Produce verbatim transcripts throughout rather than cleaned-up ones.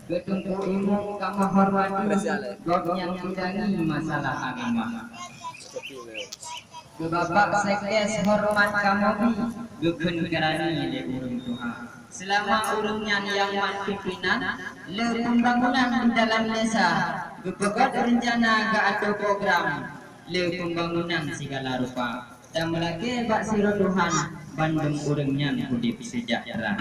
Keu Teungku Imum kamoe hormati, gobnyan bidangi masalah agama. Keu Bapak Sekdes horeumat kamoe bi, geukheun keurani lé ureuëng tuha. Seulama ureuëng nyan nyang mat pimpénan, le peumbangunan di dalam desa, geupeugét reuncana geuatoe program, le peumbangunan sigala rupa. Dan meulakée bak sidroe Tuhan, bandum ureuëng nyan udeb seujahteura.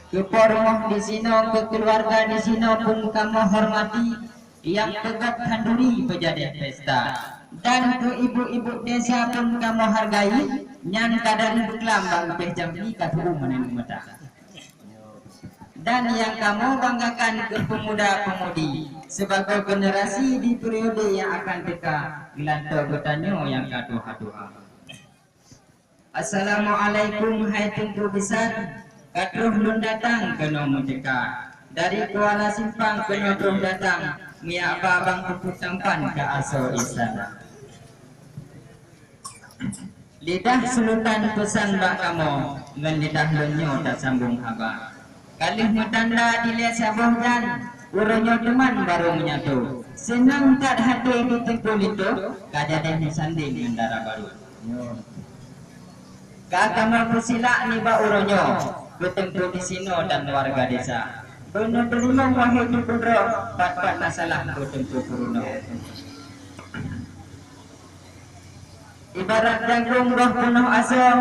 Keu po rumoh disinoe, keu keuluwarga disinoe pun kamoe hormati, nyang peugét khanduri peujadeh pesta. Dan keu ibu-ibu desa pun kamoe hargai, nyan ka dari beuklam bak leupeh jambi ka tuwoe meunan meuta. Dan nyang kamoe banggakan keu peumuda-peumudi, sibagoe generasi di periode nyang akan teuka, geulantoe geutanyoe nyang ka tuha-tuha. Assalamualaikum hai Teungku Besar, ka troh lôn datang keunoe meuteuka. Dari Kuala Simpang keunoe troh datang, miyak ba Bang Teungku Tampan keu asoe istana. Lidah Sultan peusan bak kamoe, ngon lidah lôn nyoe tasambong haba. Ka lheueh meutanda dilée saboh jan, uroe nyoe teuma barô meunyato. Seunang that até di Teungku Linto, ka jadeh meusandeng ngon dara barô. Ka kamoe peusilak nibak uroe nyoe, keu Teungku disinoe dan warga desa. Beuneuteurima wahé Teungku droe, pat-pat masalah keu Teungku peurunoe. Ibarat jagong boh peunoh asoe,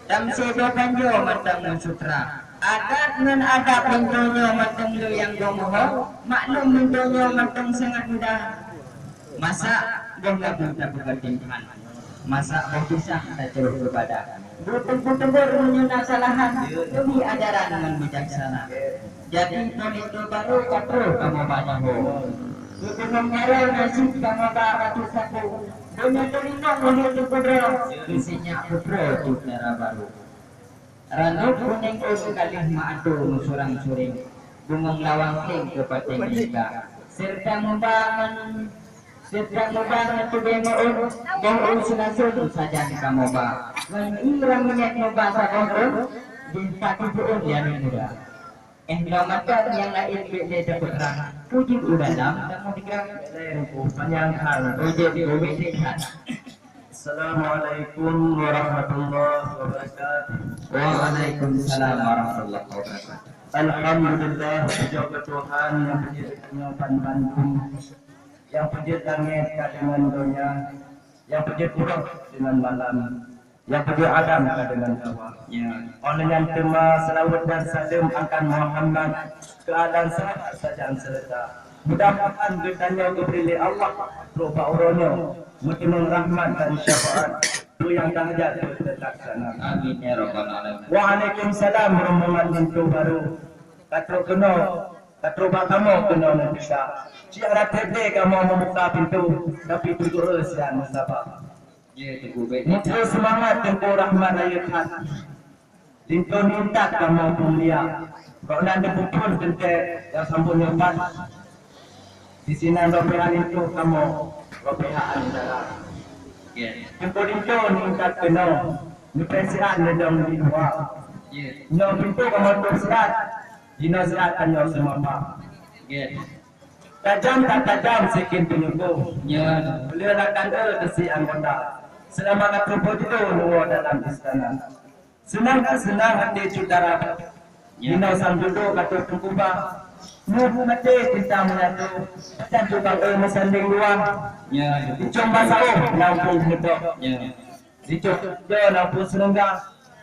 dan sidroe panjoe mantong meusutra. Adat ngon adab linto nyoe mantong le nyang gomoho, maklum linto nyoe mantong sangat mudah. Masak boh labu tapeugah timphan, masak boh pisang tacurôh keu badan. Buteng-buteng meunyoe na salahan, leubeh ajaran ngon bijaksana. Jadi, politik baru ka troh kamoe banyak ho. Geupeugah ngarang nasib kamoe ba batu sapu. Beuneuteurima wahé Teungku droe, keu sinyak putroe cut dara barô. Ranub kunéng ôn ka lheueh meuato meusurang-suréng, bungong lawang kléng keu paténg lingka. Seureuta muba ngon, seureuta muba ngon tubée meu-ôn, boh ôn seulasôn sajan kamoe ba. Ngon ié rang minyék muba saboh ôn, jih ka teupeue ôn nyang muda. Eh, lom mantong nyang laén bék lé tapeutrang, peue jeuet u dalam kamoe digang. Panyang khan, peue jeuet u biet that. Assalamualaikum warahmatullahi wabarakatuh. Waalaikumsalam warahmatullahi wabarakatuh. Alhamdulillah, pujoe keu Tuhan nyang peujeuet geutanyoe ban bandum, nyang peujeuet langét ka deungon donya, nyang peujeuet uroe deungon malam, nyang peujeuet Adam ka deungon Hawa. Ya. Óh lheueh nyan teuma seulaweuet dan saleuem akan Muhammad keu ahli dan sahabat sajan seureuta. Mudah-mudahan geutanyoe geubri lé Allah trok bak uroe nyoe meuteumé rahmat dan syafaat, peue nyang tahajat pun teulaksana. Amin ya rabbal alamin. Waalaikumsalam rombongan linto barô. Ka trok keunoe, ka trok bak kamoe keunoe neupisa. Cit hana treb lé kamoe meubuka pintoe, tapi teugeuh siat meusaba. Ya, Teungku, baik. Muphom seumangat Teungku Rahmat rayeuk that. Linto nyoe that kamoe peumulia. Gobnyan neupeuphon teuntée nyang sambot nyoe pat. Disinan rot pihak linto kamoe, rot pihak aneuk dara. Ya. Teungku linto nyoe that keunoe, neupeusiat neudong di luwa. Ya. Nyoe pintoe kamoe tutup siat, jinoe siat tanyoe seumapa. Ya. Tajam tak tajam sikin peunyeukôh. Ya. Peuleueh lam tangga teusi anggota. Seulama ka teupeu judô luwa dalam istana. Seunang tak seunang até cut dara barô. Ya. Inoe sang dudoe ka trok teungku ba. Muh até cinta meunyato. Pajan tubang eu meusandeng dua. Ya. Icong basa oh nyang pun meutok. Ya. Sicok do lam pue seulengga.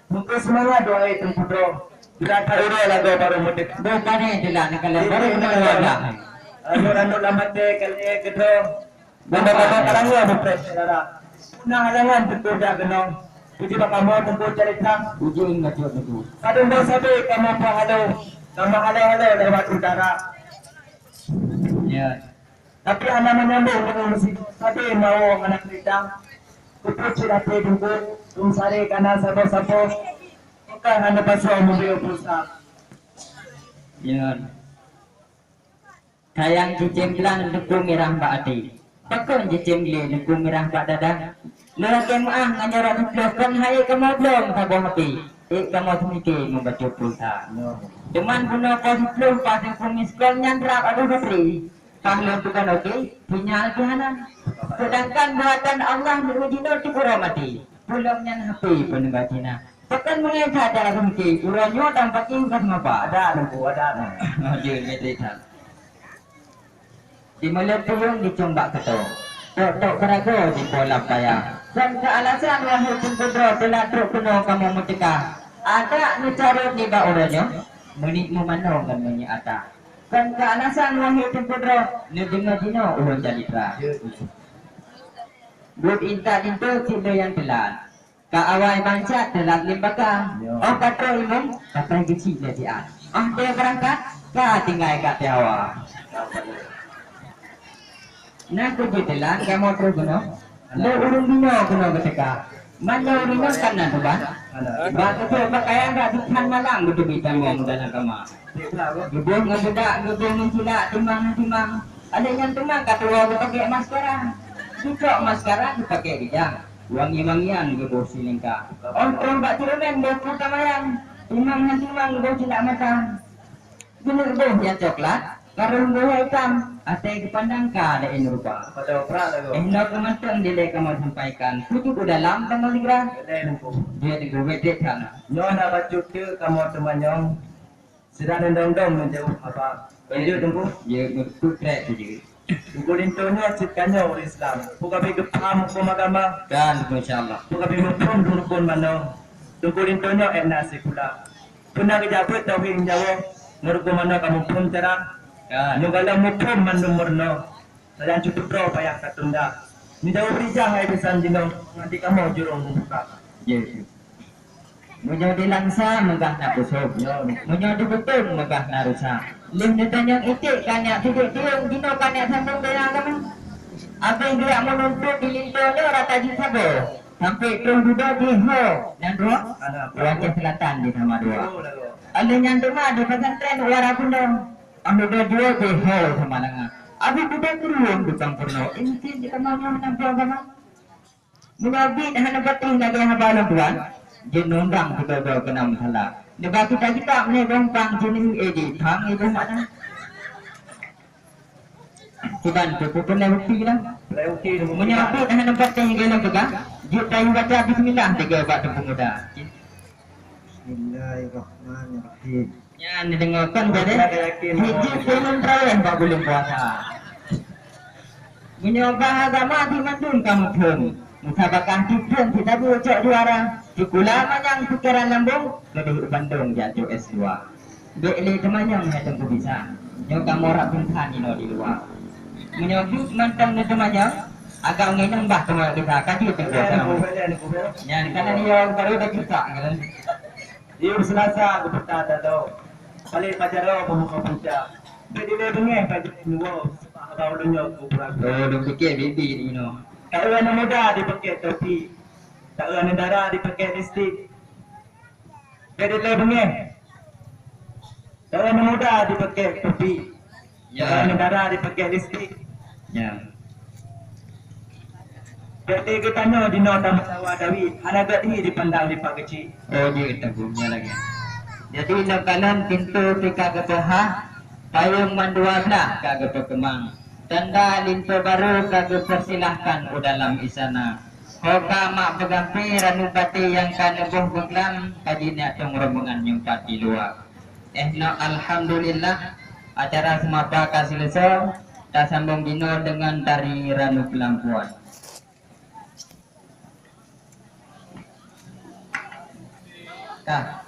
Muka seumangat doa teungku droe. Bila ka uroe lagoe barô meudeuk. Bukan ni jelas ni kalau baru kena wadah. Anu-anu lam até kali keudroe. Benda-benda kalangan bukan saudara. Punah halangan teungku jak keunoe. Puji bak kamoe teungku cerita. Puji ingat teungku. Kadang dah sabe kamoe pahalo. Kamoe halo-halo lewat udara. Ya. Tapi hana menyambung dengan musibah. Sabe mawö hana cerita. Kupeucit até teungku, tum sare kana sapo-sapo. Bukan hana pasoe mubeu pulsa. Ya. Kayang cicém blang teungku mirah bak até. Pakon cicém glé teungku mirah bak dada. Lôn lakée meuáh ngon jaroe meuplôh kon hai kamoe blom saboh api. Ék kamoe seumike meubacut pulsa. Teuma bunoe poh siplôh paséng phôn miskol nyan rab abéh batri. Paih lôn tukang oke, sinyal pih hana. Seudangkan buatan Allah neuuji nyoe teupeurah maté. Peulom nyan H P peuneuga Cina. Pakon meungai that cara seumike, uroe nyoe dan paki ka seumapa. Ada nunggu, ada nunggu. Aduh, betul that. Di mulut tuyueng dicong bak keutong. Tok-tok beuragoe di boh lam paya. Kon keu alasan wahé teungku droe teulat trok keunoe kamoe meuteuka. Adak neucarôt nibak uroe nyoe, meuniet meumanoe ngon meunyiek ata. Kon keu alasan wahé teungku droe neudeungoe jinoe ulôn calitra. Buet intat linto cit lé nyang teulat. Ka awai bansa teulat lé baka. Yo. Óh ka trok imum, pakai geuchik lé siat. Óh dée beurangkat, ka tinggai ka tiawa. Na keuh jiteulat kamoe troh keunoe. Lé ureuëng binoe keunoe geuteuka. Meunyoe ureuëng nyoe kan na tuban. Bak keupeue pakaian rak siphan malam geuteubiet tamong dalam kama. Geuboh ngon beudak, geuboh ngon cilak, timang ngon timang. Adak nyan teuma ka tuwoe geupakée maskara. Geucok maskara geupakée rijang. Wangi-wangian geuboh silingka. Óh troh bak ceureumen boh peukamayang. Timang ngon timang geuboh cilak mata. Geuneuk boh nyang coklat, kareueng boh nyang itam, asai geupandang ka laén rupa. Pada opera lagu. Eh, nyoe keuh mantong dilée kamoe sampaikan. Pucuk u dalam bangon ligra. Dilée nunggu. Dia nunggu, wet dek sana. Nyoe na bacut teuk kamoe teumanyong. Sira neudong-dong neujaweueb haba. Lanjut, Teungku. Ya, beutôi trek tu je. Teungku Linto nyoe cit ka nyoe ureuëng Islam. Peue ka pih geupaham huköm agama? Kan, insya Allah. Peue ka pih muphom rukon manoe? Teungku Linto nyoe ék na sikula. Peue na geujak beuet tauhid ngon Jawoe, ngon rukon manoe ka muphom cara? Kan. Nyoe galak muphom mandum meurunoe. Sajan cukup droe payah ka tunda. Neujaweueb rijang hai bisan jinoe, ngon di kamoe jurông meubuka. Ya, ya. Meunyoe di Langsa meugah na pusong, meunyoe di Butong meugah na rusa. Lheueh neutanyong iték ka nyak sidek tiong, jinoe ka nyak sambong daya agama. Abéh geujak meununtut di Linto nyoe rata jih saboh. Sampai troh dudoe di Ho, nan droe, Aceh Selatan di Samadua. Lheueh nyan teuma di pesantren Wara Kundong. Ahli dua jua jihôi sama langa. Abi kuda keruwong tukang peurunoe, inti di teumanyong hana peue agama. Meunyoe biet hana patéh lagée haba lôn tuan, jeuet neundang keudroe-droe keunong salah. Neuba kita-kita meunyoe gompang jeuet neueu éh di phang iboh mata. Kiban tu peue bukti lah. Meunyoe biet hana patéh lagée lôn peugah, jeuet tayu baca bismillah lagée bak teungku muda. Bismillahirrahmanirrahim. Nyan neudeungoe kon jadi. Hiji peuleuen raweh bak buleuen puasa. Meunyoe bah agama di mandum ka muphom, musabakah tipeuen sitabu cok juara, sikula manyang pikeran lambong, keudeh bandong jatuh S dua. Bék lé teumanyong hai teungku bisa, nyoe kamoe rak bungkhan inoe di luwa. Meunyoe biet mantong neuteumanyong, agam nginong bah teuma bisa ka jeuet teungku. Nyan kana nyoe baru dah jutak kan. Yôh Seulasa geupeugah talo, paleng pajaroe meumuka punca. Bèk dilèe beungèh ka jeuet nyoe, seubab haba ulôn nyoe keu ureueng. Oh, lôn pike bibi inoe. Taeu aneuk muda dipake topi, taeu aneuk dara dipake lipstik. Bèk dilèe beungèh. Taeu aneuk muda dipake topi. Ya. Negara dipake lipstik. Ya. Jadi geutanyoe dinoe tameusawa Dawi, hana gét hi dipandang dipat keuchik. Oh, jeuet teungku, nyan lagèe. Jadi lam kanan pintoe pih ka geupeuhah, payong mandua blah ka geupeukeumang, tanda linto barô ka geupeusilahkan u dalam istana. Ho ka mak peugampé ranup batèe nyang ka neuboh beuklam ka jiniak tông rombongan nyang pat di luwa. Eh, na, alhamdulillah, acara seumapa ka seuleusoe, tasambong jinoe deungon tari ranup lampuan. Ka.